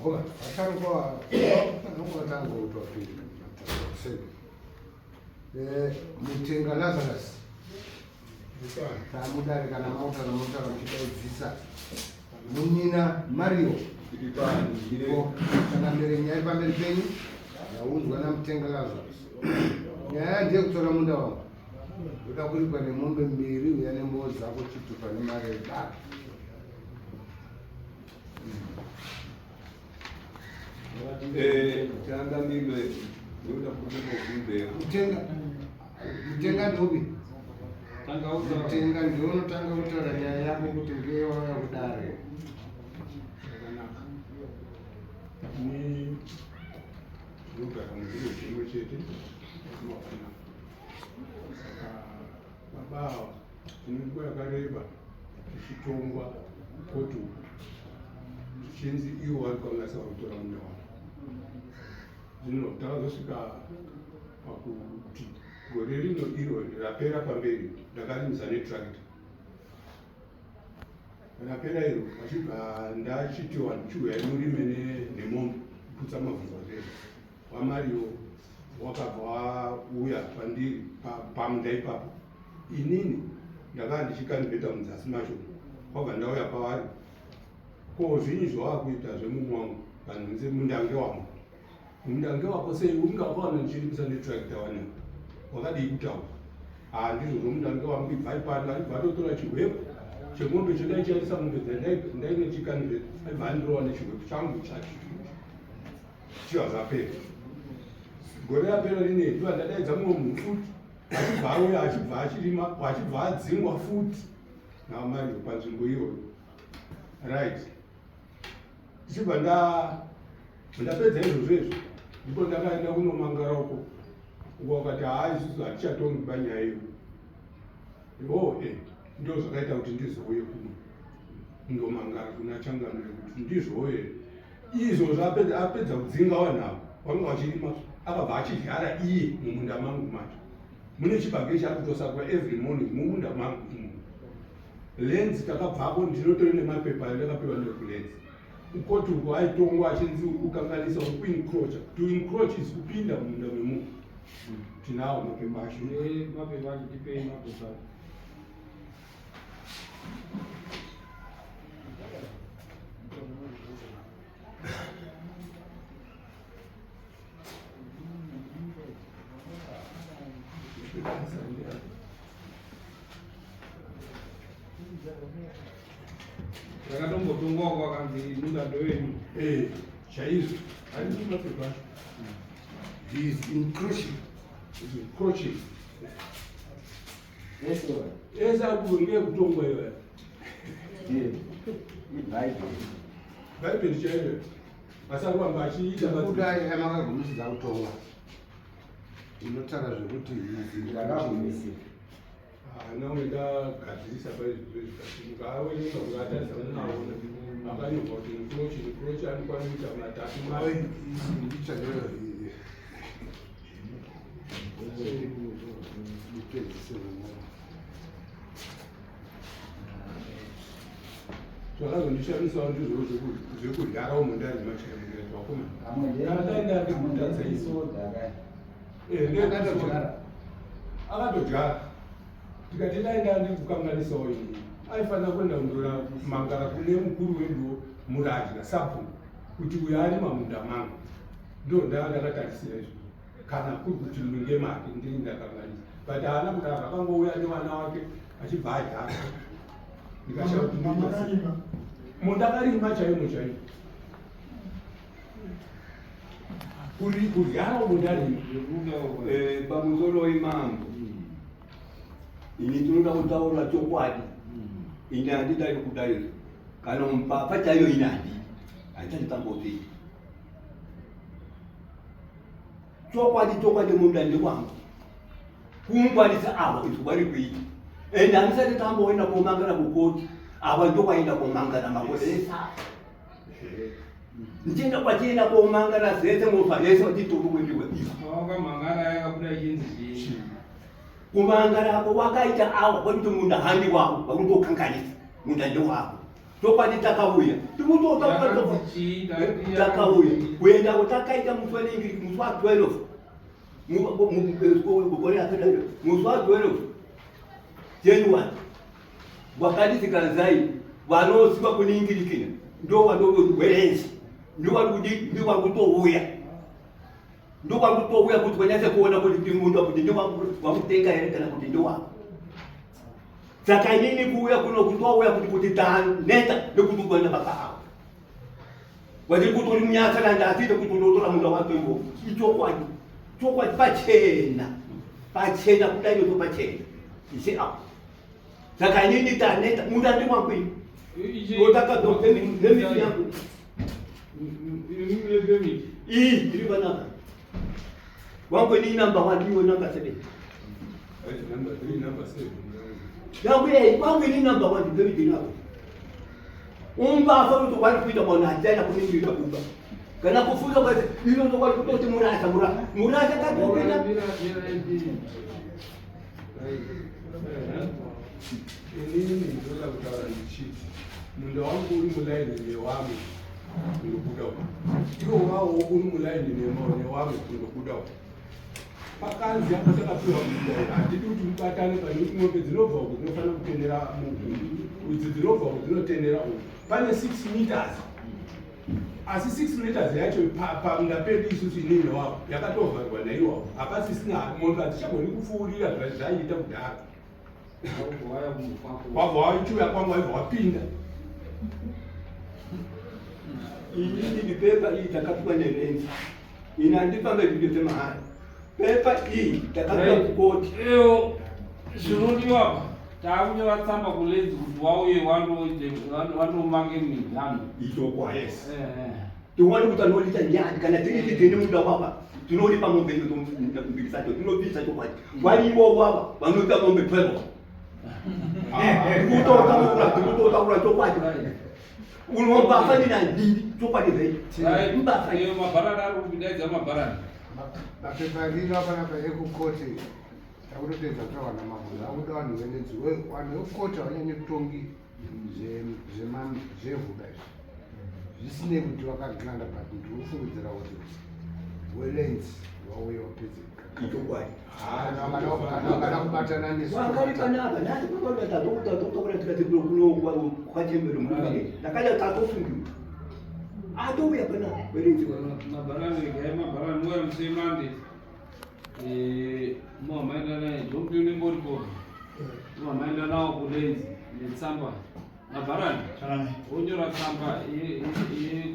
Vakomana, vasharukwa vanongatanga kutowapindura sei? Eh, Mutenga Lazarus tamudare kana mautara mautara muchidaidzisa munina Mario ndipo kana mbere nyaya pamberi penyu yaunzwa naMutenga Lazarus. Nyaya ndeyekutora munda wangu ndoda kuripwa nemombe mbiri uya nemboo dzako chitupa nemari yebaka. Eh, changamire ndoda kuti mubvunze. Mutenga mutenga ndoupi? Mutenga ndiwe unotanga kutaura nyaya yako kuti ngeye wauya kudare. Zvakanaka. Ni ndinogara muvillage imwe chete mafana. Saka baba ava tine nguva yakareba tichitongwa koti uku zvichinzi ivo vari kukanganisa vari kutora munda wavo. Zvino takazosvika pakuti gore rino iro rapera pamberi ndakarimisa netractor Rapera iro vachibva ndachiti vanhu chiuyai murime nemombe kuputsa mavhunza zvese. WaMario wakabva wauya pandiri pamunda ipapo. Inini ndakanga ndichikanivheta mudzasi macho kwabva ndauya pavari. Ko zvinyi zvawakuita zvemumwe wangu vanhu nze mundange wangu. Munda ngewako sei unga wakawana ndichirimisa netractor wani wakadii kutaura ah ndizvo zvomunda ngewangu ibvai pano aibva atotora chihwepo chemombe chandaichaisa mombe dzandaine chikanivheta aibva andirova nechihwepo changu chacho chiva zvapera gore rapera rinei ndiva ndadaidza mumwe munhu futi achibva auya achibva achirima achibva adzingwa futi navamariyo panzvimbo iyoyo right ndichibva nda ndapedza izvozvo izvo ndipo ndakaenda kunomangara uko uko wakati haa isusu hatichatongi panyaya iyo o e ndo zvakaita kuti ndizouye kuno kundomangara kuna changamire kuti ndizvowo here izvozvo apedza kudzinga vanhu avo vanga vachirima akabva achidyara iye mumunda mangu macho mune chibage chaakutosakura every morning mumunda mangu imomo Lens takabvako ndinotori nemapepa ayo ndakapiwa nekuLens. Kukoti uko aitongwa achinzi uri kukanganisa uri kuencroacha. To encroach is kupinda mumunda memunhu. Tinawo mapepa acho. Eh, mapepa acho tipei mapepa acho. Ndakatombotongwa kwakanzi munda ndowenyu. Eh, chaizvo. Handiti mapepa acho. He is encroaching. Is encroaching. Yes, sir. Ese akuru ngekutongwa iyoyo. Yeah. Ibhaibheri. Bhaibheri chairo. Asi akuramba achiita Kudai amakagumisidza kutonga. Inotaura zvekuti he is Ndakagumisira. Haana kunge ndagadzirisa paizvozvo mukaverenga mukatarisa munaona makanyorwa kuti encroach encroach anokwana kuita matatu zvakazondishamisawo ndizvo zvekudyara umo ndarima chaimukirati vakomana kana dai ndandikutadza Akatodyara. Akatodyara. Tikati dai ndandikukanganisawo ini. Aifanira kuenda kundora mangara kune mukuru wedu Muradya sabhuku kuti uyo arima munda mangu. Ndo ndaa ndakatarisira izvo. Kana kuri kuti munge make ndini ndakanganisa. But haana kudaro akangouya nevana wake achibva adyara. Ndikashaya kuti ndoita sei. Munda akarima chaimo chaimo. Kuri kudyara mundarima. Eh, pamusoro imambo ini tinoda kutaura chokwadi ini handidai kudai kana mupapa chaiyo ini handidi handisati tambopinda chokwadi chokwadi munda ndekwangu kungwarisa avo izvo vari kuita and handisati tamboenda komangana kukoti ava ndokwaenda komangana makore ese Ndichienda kwachienda komangara zvese movha yese vachitokukuipiwe ifa. Wakamangara yakabuda ichinzi chii? Kumangara ako wakaita awa kwakuti munda handi wako wakutokanganisa munda ndewako. Chokwadi takauya takauya kuenda kutakaita musi weningiri musi wa 12 gore rapera musi wa 12 January wakati tikanzai vanoziva kuningirikina ndo vanowerezi ndo vari kudii ndo vari kutouya ndo vari kutouya kuti vanyatse kuona kuti ndimunda kuti ndo vakutenga here kana kuti ndowako. Saka inini kuuya kuno kutouya kuti kuti taneta nekuti kuenda baba avo vatiri kuti uri munyatsa kana ndatiite kuti unotora munda wako iwo. Ichokwadi, chokwadi pachena, pachena kudai noto pachena ise apo. Saka inini taneta munda ndiwangu ini otakadopemiti yangu iyi iri panapa wangu ini number 1 iwe number 7. Number 3, number 7. Yangu ye wangu ini number 1 permit nako. Umbafa kuti wari kuita mwana achaenda kuningira kuba. Kana kufuza kwese ino ndo wari kutoti murasha murasha. Murasha katopinda. Inini ndinoda kutaura ndichiti munda wangu uri mulaini newamwe kundobuda uko, iwo wawo uri mulaini newamwe kundobuda uko. Pakanzi apa takapiwa munda iyi, hatidi kuti mubatane pane kuti mombe dzinobva uku dzinofanira kutenera muku, idzi dzinobva uku dzinotenera uku. Pane 6 meters, asi 6 meters yacho pamunda pedu isusu inini newavo yakatovharwa naiwawo, hapasisina mombe, hadzichagoni kupfuurira zvaiita kudhara. Wabva wachiuya kwangu waibva wapinda. Iyi pepa iyi takapiwa nerenzi, ini handifambe zvinhu zvemahara. Pepa iyi takapiwa kukoti. Eyo zvinodiwa apa taakunyora tsamba kulenzi kuti wauye wandomange miganho. Ichokwadi. Tiwani kuti anolita ndiani kana tiri tine munda wava tinoripa mombe iyo tombikisa cho tinobvisa chokwadi. Varivo vava vanoita mombe 12. Ndikutotaura chokwadi. Unombafa nina ndini chokwadi zvei. Mbafa. Eyo mabharani ari kudaidza mabharani. Mapepa arino panapa ekukoti takutopedza kutaura namambo zvakuda vanhu velenzi vanhu vekukoti havanyanyi kutongi zvevhuda izvi zvisinei kuti vakagranda, but ndinofungidzira kuti welenzi wauye wapedze. Ichokwadi. Kana kubatana nesu. Wakari panapa nhasi kwakatakutakura tikati kuno kwachembero mudare ndakada tatofungiwa atouya panapa werenzi. Mabharani regai mabharani muya musemande muhamaenda naye jombi unenge uripo muhamaenda nawo kulenzi netsamba. Mabharani wonyora tsamba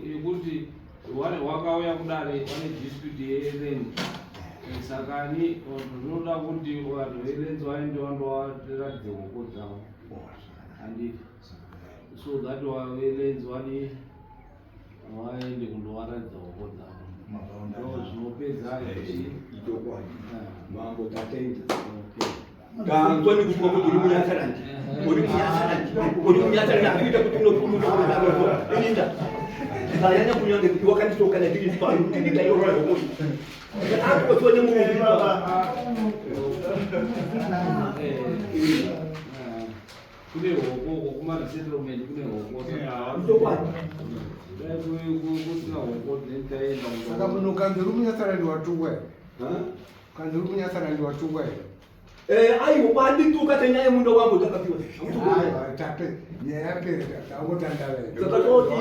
yekuti wakauya kudare wane dispute yeland, saka ni zvinoda kuti vanhu velenzi vaende vandovaratidze hoko dzavo, handiti? So that velenzi vani vaende kundovaratidza hoko dzavo, ndo zvinopedza. Ichokwadi mambo, tatenda. Tanzwa nekuti kuti uri munyatsarandi, uri munyatsarandi, uri munyatsarandi akuita kuti unoininda kayanya kunyange kuti wakanditoka ndiri pano kuti ndikaiona hoko akutotiwa nemunhu. Kune hoko uko kumaresettlement, kune hoko, saka Ichokwadi. Dai kusina hoko then taenda. Saka munhu ukanzi uri munyatsarandi watukwa here? Ukanzi uri munyatsarandi watukwa here? Aiwa, kwandituka senyaya yemunda wangu takapiwa. Aiwa, tape nyaya yapera, tangotandara. Saka totini?